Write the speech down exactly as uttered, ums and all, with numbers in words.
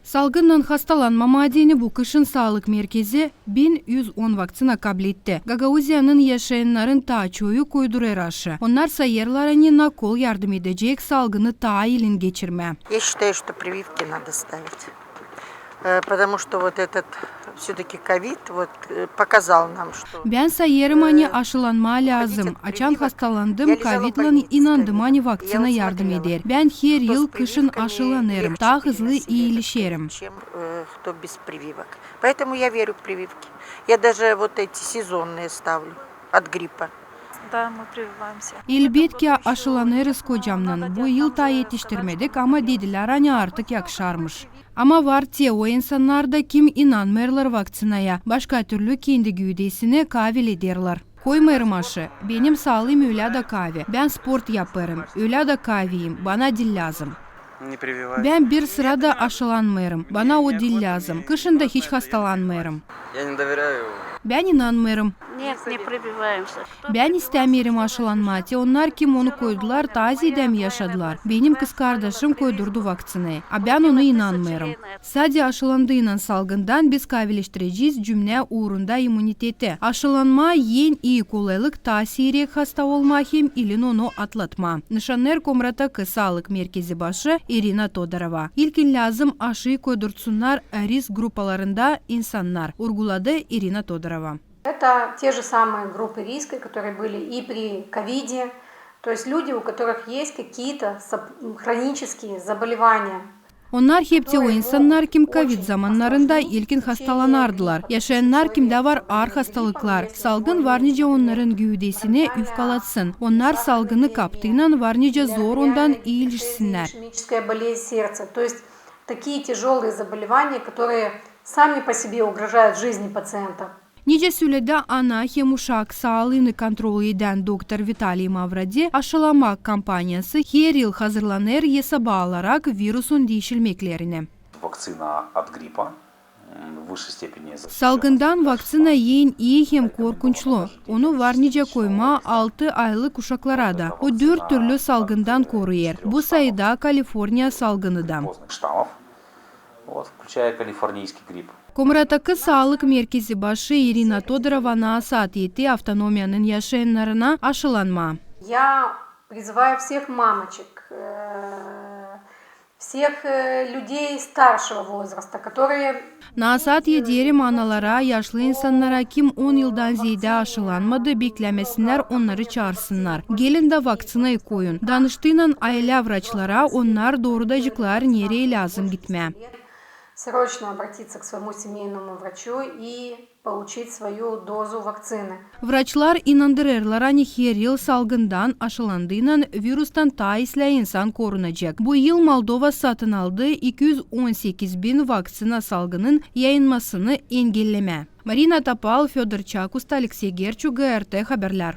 Salgınnan hastalanmamaa deyni bu kışın saalık merkezi bin üz on vakţina kabletti. Gagauziyanın yaşayannarın taa çoyu koydurêr aşı. Onnar sayêrlar, ani nakol yardım edecek salgını taa ilin geçirmää. Я считаю, что прививки надо ставить. Э, потому что вот этот всё-таки ковид вот, э, показал нам, что... Bän sayêrım, ani aşılanmaa lääzım. Açan hastalandım kovidlan, inandım, ani vakţina yardım eder. Bän her yıl kışın aşılanêrım, taa hızlı iilişerim. Чем, э, кто без прививок. Поэтому я верю в прививки. Я даже вот эти сезонные ставлю от гриппа. Да, мы прививаемся. Elbetki, aşılanêrız kocamnan. Bu yıl taa etiştirmedik, ama dedilär, ani artık yakışarmış. Ama var te o insannar da, kim inanmêêrlar vakţinaya, başka türlü kendi güüdesini kavel ederlär. Koymêêrım aşı. Benim saalıım ölä da kaavi. Bän sport yapêrım. Ölä da kaaviyim. Bana diil lääzım. Bän bir sıra da aşılanmêêrım. Bana o diil lääzım. Kışın da hiç hastalanmêêrım. Bän inanmêêrım. Нет, не прививаемся. Bän istämeerim aşılanmaa. Te onnar, kim onu koydular, taa zeedä mi yaşadılar. Benim kızkardaşım koydurdu vakţinayı, a bän onu inanmêêrım. Sade aşılandıynan salgından biz kaaveleştirecez cümnä uurunda immuniteti. Aşılanmaa en ii kolaylık taa siirek hasta olmaa hem ilin onu atlatmaa, nışannêêr Komratakı saalık merkezi başı İrina Todorova. İlkin lääzım aşıyı koydurtsunnar risk grupalarında insannar, urguladı İrina Todorova. Это те же самые группы риска, которые были и при ковиде, то есть люди, у которых есть какие-то соб-, м, хронические заболевания. Onnar hepsi o insannar, kim kovid zamannarında ilkin hastalanardılar. Yaşayannar, kimdä var aar hastalıklar. Salgın var nicä onnarın güüdesini üfkalatsın. Onnar salgını kaptıynan var nicä zor ondan iilişsinnär. Ишемическая болезнь сердца, то есть такие тяжёлые заболевания, которые сами по себе угрожают жизни пациента. Nicä söledi ana hem uşak saalıını kontrol edän doktor Vitaliy Mavrodi, aşılamak kampaniyası her yıl hazırlanêr esaba alarak virusun diişilmeklerinä. Вакцина от гриппа, м, в высшей степени защищена. Salgından vakţina en ii hem korkunçlu. Onu var nicä koymaa altı aylık uşaklara da. O dört türlü salgından koruyêr. Bu sayıda Kaliforniya salgını da. Поздних штаммов. Вот, включая калифорнийский грипп. Komratakı saalık merkezi başı İrina Todorova nasaat etti avtonomiyanın yaşayannarına aşılanmaa. Я призываю всех мамочек, э, всех, э, людей старшего возраста, которые... Nasaat ederim analara, yaşlı insannara, kim on yıldan zeedä aşılanmadı, beklämesinnär, onnarı çaartsınnar. Gelin da vakţinayı koyun. Danıştıynan aylä vraçlara, onnar doorudacıklar, nereyi lääzım gitmää. Срочно обратиться к своему семейному врачу и получить свою дозу вакцины. Vraçlar inandırêrlar, ani her yıl salgından aşılandıynan virustan taa islää insan korunacek. Bu yıl Moldova satın aldı iki üz on sekiz bin vakţina salgının yayılmasını engellemää. Marina Topal, Födor Çakusta, Aleksey Gerçu, GRT Haberlär.